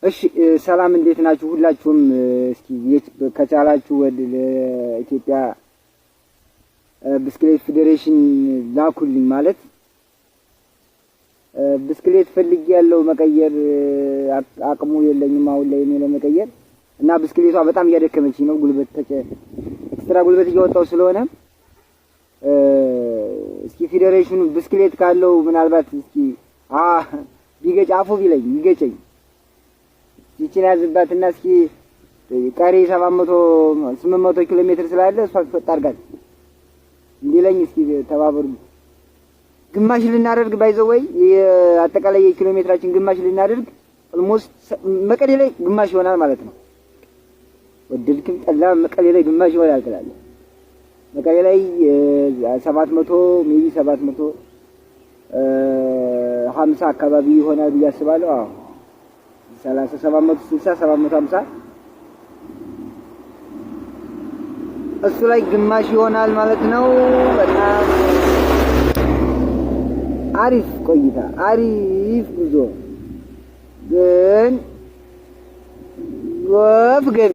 እሺ ሰላም፣ እንዴት ናችሁ? ሁላችሁም እስኪ ከቻላችሁ ወደ ኢትዮጵያ ብስክሌት ፌዴሬሽን ላኩልኝ። ማለት ብስክሌት ፈልጌ ያለው መቀየር አቅሙ የለኝም አሁን ላይ እኔ ለመቀየር እና ብስክሌቷ በጣም እያደከመችኝ ነው። ጉልበት extra ጉልበት እያወጣው ስለሆነ እስኪ ፌዴሬሽኑ ብስክሌት ካለው ምናልባት እስኪ ቢገጭ አፉ ቢለኝ ይገጨኝ። ይችን ያዝባትና እስኪ ቀሪ 700 800 ኪሎ ሜትር ስላለ እሷ ፈጣ አድርጋት እንዲለኝ እስኪ ተባበሩ። ግማሽ ልናደርግ by the way አጠቃላይ የኪሎ ሜትራችን ግማሽ ልናደርግ almost መቀሌ ላይ ግማሽ ይሆናል ማለት ነው። ወደድክም ጠላ መቀሌ ላይ ግማሽ ይሆናል ትላለህ። መቀሌ ላይ 700 maybe 750 አካባቢ ይሆናል ብዬ አስባለሁ። አዎ፣ 30፣ 760፣ 750 እሱ ላይ ግማሽ ይሆናል ማለት ነው። በጣም አሪፍ ቆይታ፣ አሪፍ ጉዞ ግን ወፍ ገቢ